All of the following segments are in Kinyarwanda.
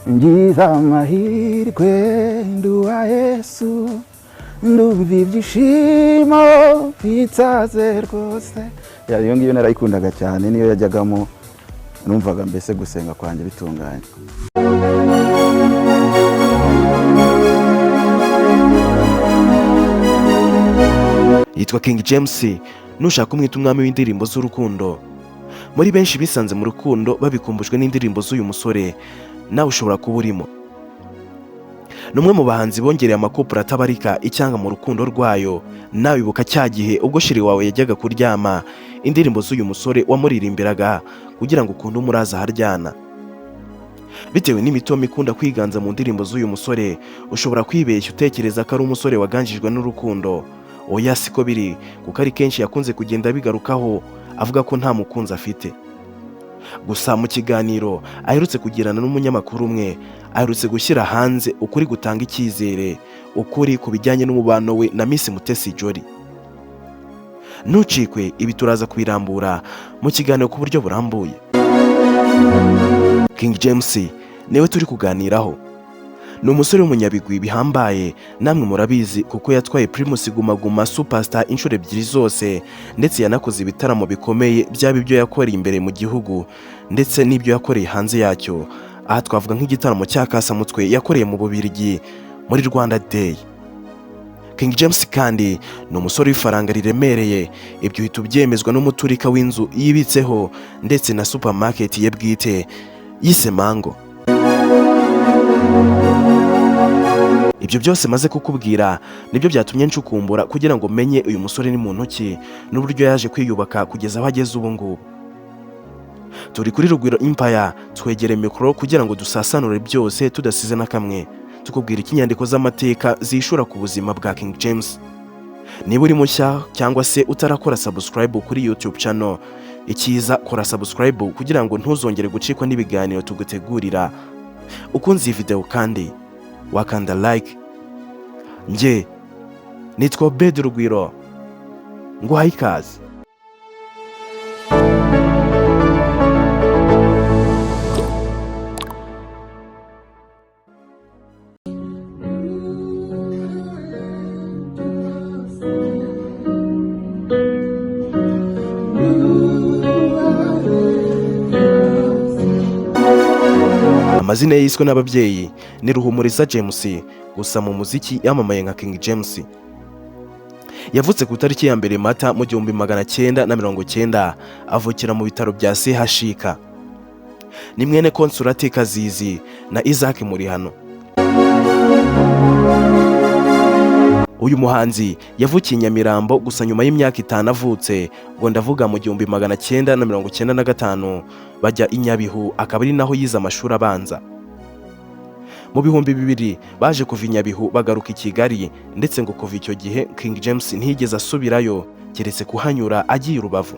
Ngize amahirwe nduwa Yesu, ndumva ibyishimo bitsaze rwose. Iyo ngiyo narayikundaga cyane, niyo yajyagamo numvaga mbese gusenga kwanjye bitunganye. Yitwa King James, nushaka umwita umwami w'indirimbo z'urukundo. Muri benshi bisanze mu rukundo babikumbujwe n'indirimbo z'uyu musore, nawe ushobora kuba urimo. Ni umwe mu bahanzi bongereye amakopura atabarika icyanga mu rukundo rwayo. Nawe ibuka cya gihe ubwo chéri wawe yajyaga kuryama, indirimbo z'uyu musore wamuririmbiraga kugira ngo ukunde umuraza aharyana. Bitewe n'imitoma ikunda kwiganza mu ndirimbo z'uyu musore, ushobora kwibeshya utekereza ko ari umusore waganjijwe n'urukundo. Oya, siko biri, kuko ari kenshi yakunze kugenda abigarukaho avuga ko nta mukunzi afite. Gusa mu kiganiro aherutse kugirana n'umunyamakuru umwe, aherutse gushyira hanze ukuri gutanga icyizere, ukuri ku bijyanye n'umubano we na Miss Mutesi Jolly. Ntucikwe, ibi turaza kubirambura mu kiganiro ku buryo burambuye. King James niwe turi kuganiraho. Ni umusore w'umunyabigwi bihambaye, namwe murabizi, kuko yatwaye Primus Guma Guma Superstar inshuro ebyiri zose, ndetse yanakoze ibitaramo bikomeye, byaba ibyo yakoreye imbere mu gihugu ndetse n'ibyo yakoreye hanze yacyo. Aha twavuga nk'igitaramo cya Kasamutwe yakoreye mu Bubiligi muri Rwanda Day. King James kandi ni umusore w'ifaranga riremereye. Ibyo uhita ubyemezwa n'umuturika w'inzu yibitseho ndetse na supermarket ye bwite yise Mango. Ibyo byose maze kukubwira nibyo byatumye ncukumbura kugira ngo menye uyu musore ni muntu ki n'uburyo yaje kwiyubaka kugeza aho ageze ubu ngubu. Turi kuri Rugwiro Empire, twegere mikoro kugira ngo dusasanure byose tudasize na kamwe, tukubwira icyo inyandiko z'amateka zishura ku buzima bwa King James. Niba uri mushya cyangwa se utarakora subscribe kuri YouTube channel, icyiza kora subscribe kugira ngo ntuzongere gucikwa n'ibiganiro tugutegurira. Ukunze iyi video kandi wakanda like. Njye nitwa Obed Rugwiro, nguhaye ikaze. Amazina ye yiswe n'ababyeyi ni Ruhumuriza James, gusa mu muziki yamamaye nka King James. Yavutse ku itariki ya 1 Mata mu 1990, avukira mu bitaro bya CHUK. Ni mwene Consolate Kazizi na Isaac Murihano. Uyu muhanzi yavukiye i Nyamirambo, gusa nyuma y'imyaka 5 avutse, ngo ndavuga mu 1995, bajya i Nyabihu, akaba ari naho yize amashuri abanza. Mu 2000 baje kuva i Nyabihu bagaruka i Kigali, ndetse ngo kuva icyo gihe King James ntiyigeze asubirayo keretse kuhanyura agiye i Rubavu.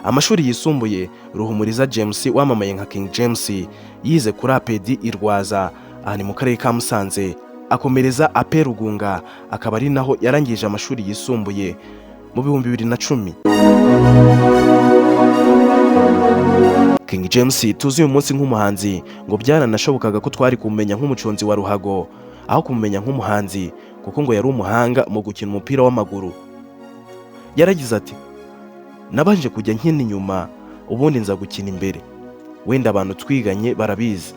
Amashuri yisumbuye Ruhumuriza James wamamaye nka King James yize kuri APEDI i Rwaza, aha ni mu karere ka Musanze, akomereza APE Rugunga, akaba ari naho yarangije amashuri yisumbuye mu 2010. King James tuzi uyu munsi nk'umuhanzi, ngo byaranashobokaga ko twari kumumenya nk'umuconzi wa ruhago aho kumumenya nk'umuhanzi, kuko ngo yari umuhanga mu gukina umupira w'amaguru. Yaragize ati: "Nabanje kujya nkina inyuma, ubundi nza gukina imbere. Wenda abantu twiganye barabizi,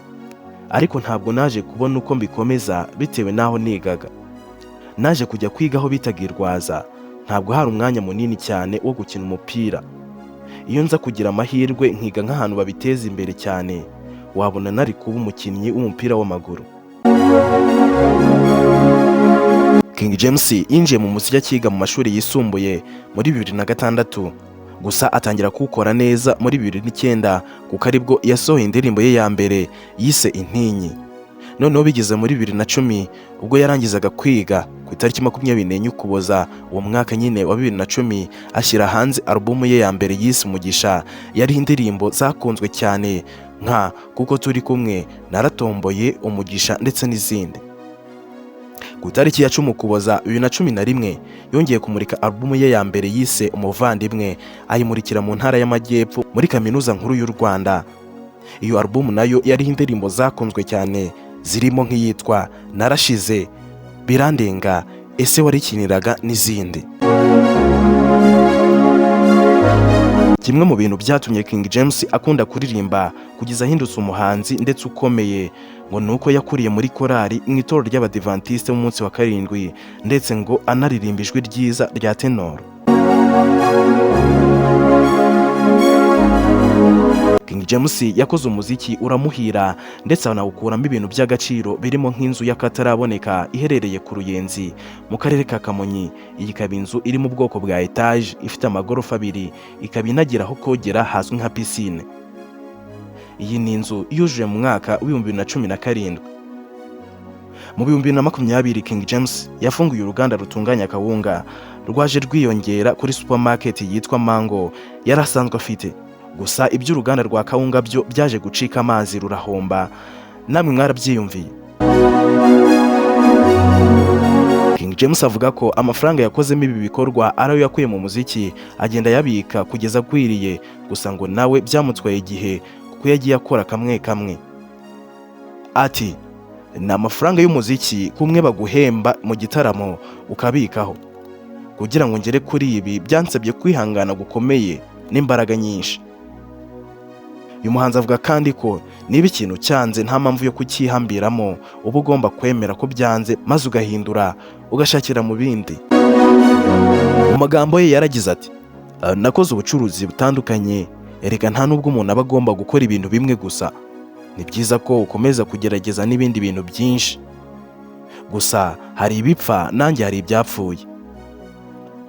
ariko ntabwo naje kubona uko mbikomeza bitewe n'aho nigaga. Naje kujya kwiga aho bitaga i Rwaza, ntabwo hari umwanya munini cyane wo gukina umupira. Iyo nza kugira amahirwe nkiga nk'ahantu babiteza imbere cyane, wabona nari kuba umukinnyi w'umupira w'amaguru." King James yinjiye mu muziki akiga mu mashuri yisumbuye muri 2006, gusa atangira kuwukora neza muri 2009, kuko aribwo yasohoye indirimbo ye ya mbere yise Intinyi. Noneho bigeze muri 2010, ubwo yarangizaga kwiga ku itariki 24 Ukuboza uwo mwaka nyine wa 2010, ashyira hanze alubumu ye ya mbere yise Umugisha, yariho indirimbo zakunzwe cyane nka Kuko Turi Kumwe, Naratomboye, Umugisha ndetse n'izindi. Ku itariki ya 10 Ukuboza 2011 yongeye kumurika alubumu ye ya mbere yise Umuvandimwe, ayimurikira mu ntara y'Amajyepfo muri Kaminuza Nkuru y'u Rwanda. Iyo alubumu nayo yariho indirimbo zakunzwe cyane zirimo nk'iyitwa "Narashize", "Birandenga", "Ese Warikiniraga" n'izindi. Kimwe mu bintu byatumye King James akunda kuririmba kugeza ahindutse umuhanzi ndetse ukomeye, ngo ni uko yakuriye muri korali mu itorero ry'Abadivantisite b'umunsi wa karindwi, ndetse ngo anaririmba ijwi ryiza rya tenor. King James yakoze umuziki uramuhira, ndetse anawukuramo ibintu by'agaciro birimo nk'inzu y'akataraboneka iherereye ku Ruyenzi mu karere ka Kamonyi. Iyi ikaba inzu iri mu bwoko bwa etaje, ifite amagorofa abiri, ikaba inagira aho kogera hazwi nka pisine. Iyi ni inzu yujuje mu mwaka w'2017. Mu 2020, King James yafunguye uruganda rutunganya kawunga rwaje rwiyongera kuri supermarket yitwa Mango yari asanzwe afite. Gusa iby'uruganda rwa kawunga byo byaje gucika amazi, rurahomba, namwe mwarabyiyumviye. King James avuga ko amafaranga yakozemo ibi bikorwa ari ayo yakuye mu muziki, agenda ayabika kugeza agwiriye. Gusa ngo nawe byamutwaye igihe kuko yagiye akora kamwe kamwe. Ati: "Ni amafaranga y'umuziki, kumwe baguhemba mu gitaramo ukabikaho. Kugira ngo ngere kuri ibi byansabye kwihangana gukomeye n'imbaraga nyinshi." Uyu muhanzi avuga kandi ko niba ikintu cyanze, nta mpamvu yo kucyihambiramo, uba ugomba kwemera ko byanze maze ugahindura, ugashakira mu bindi. Mu magambo ye yaragize ati: "Nakoze ubucuruzi butandukanye. Erega nta nubwo umuntu aba agomba gukora ibintu bimwe gusa, ni byiza ko ukomeza kugerageza n'ibindi bintu byinshi. Gusa hari ibipfa, nanjye hari ibyapfuye."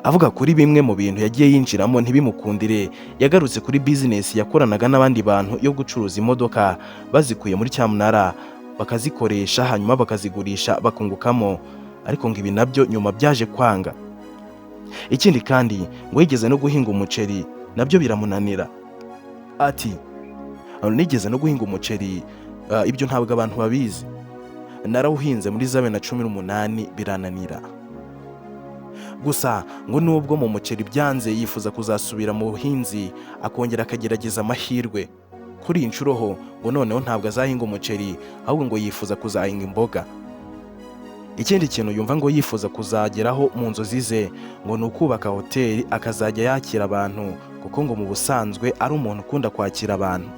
Avuga kuri bimwe mu bintu yagiye yinjiramo ntibimukundire, yagarutse kuri bizinesi yakoranaga n'abandi bantu yo gucuruza imodoka bazikuye muri cyamunara, bakazikoresha hanyuma bakazigurisha bakungukamo, ariko ngo ibi nabyo nyuma byaje kwanga. Ikindi kandi ngo yigeze no guhinga umuceri, nabyo biramunanira. Ati: "Nigeze no guhinga umuceri, ibyo ntabwo abantu babizi. Narawuhinze muri za 2018, birananira." Gusa ngo nubwo mu muceri byanze, yifuza kuzasubira mu buhinzi akongera akagerageza amahirwe. Kuri iyi nshuro ho ngo noneho ntabwo azahinga umuceri, ahubwo ngo yifuza kuzahinga imboga. Ikindi kintu yumva ngo yifuza kuzageraho mu nzozi ze ngo ni ukubaka hoteli, akazajya yakira abantu, kuko ngo mu busanzwe ari umuntu ukunda kwakira abantu.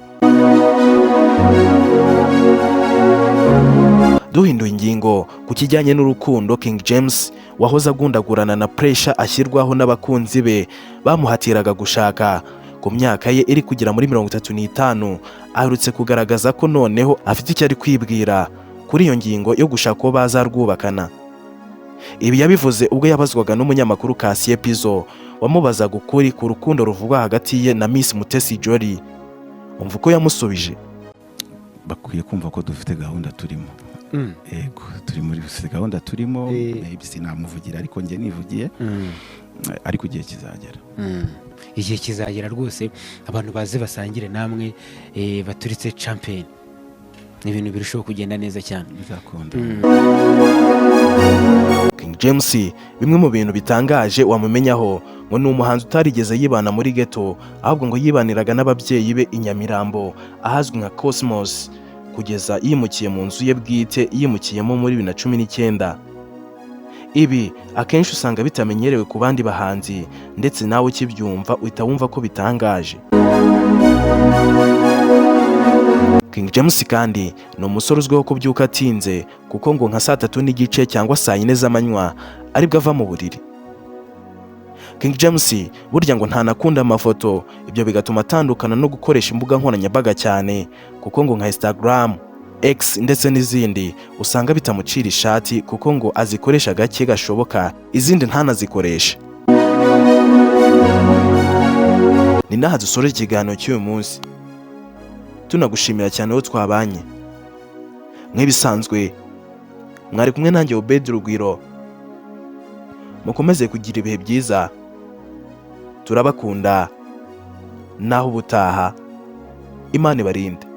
Duhinduye ingingo ku kijyanye n'urukundo, King James wahoze agundagurana na pressure ashyirwaho n'abakunzi be bamuhatiraga gushaka ku myaka ye iri kugera muri 35, aherutse kugaragaza ko noneho afite icyo ari kwibwira kuri iyo ngingo yo gushaka uwo bazarwubakana. Ibi yabivuze ubwo yabazwaga n'umunyamakuru Kasiye Pizzo, wamubazaga ukuri ku rukundo ruvugwa hagati ye na Miss Mutesi Jolly. Umva uko yamusubije. Bakwiye kumva ko dufite gahunda turimo. Yego, turi muri gahunda turimo. Maybe sinamuvugira, ariko njye nivugiye. Ariko igihe kizagera. Igihe kizagera rwose, abantu baze basangire namwe, baturitse champagne, ni ibintu birushaho kugenda neza cyane. Bizakunda. King James, bimwe mu bintu bitangaje wamumenyaho, ngo ni umuhanzi utarigeze yibana muri ghetto, ahubwo ngo yibaniraga n'ababyeyi be i Nyamirambo ahazwi nka Cosmos, kugeza yimukiye mu nzu ye bwite yimukiyemo muri 2019. Ibi akenshi usanga bitamenyerewe ku bandi bahanzi, ndetse nawe ukibyumva uhita wumva ko bitangaje. King James kandi ni umusore uzwiho kubyuka atinze, kuko ngo nka saa 3:30 cyangwa saa 4 z'amanywa aribwo ava mu buriri. King James burya ngo ntanakunda amafoto, ibyo bigatuma atandukana no gukoresha imbuga nkoranyambaga cyane, kuko ngo nka Instagram, X ndetse n'izindi usanga bitamucira ishati, kuko ngo azikoresha gake gashoboka, izindi ntanazikoreshe. Ni n'aha dusoreje ikiganiro cy'uyu munsi, tunagushimira cyane aho twabanye. Nk'ibisanzwe mwari kumwe nanjye Obed Rugwiro. Mukomeze kugira ibihe byiza, turabakunda. Naho ubutaha, Imana ibarinde.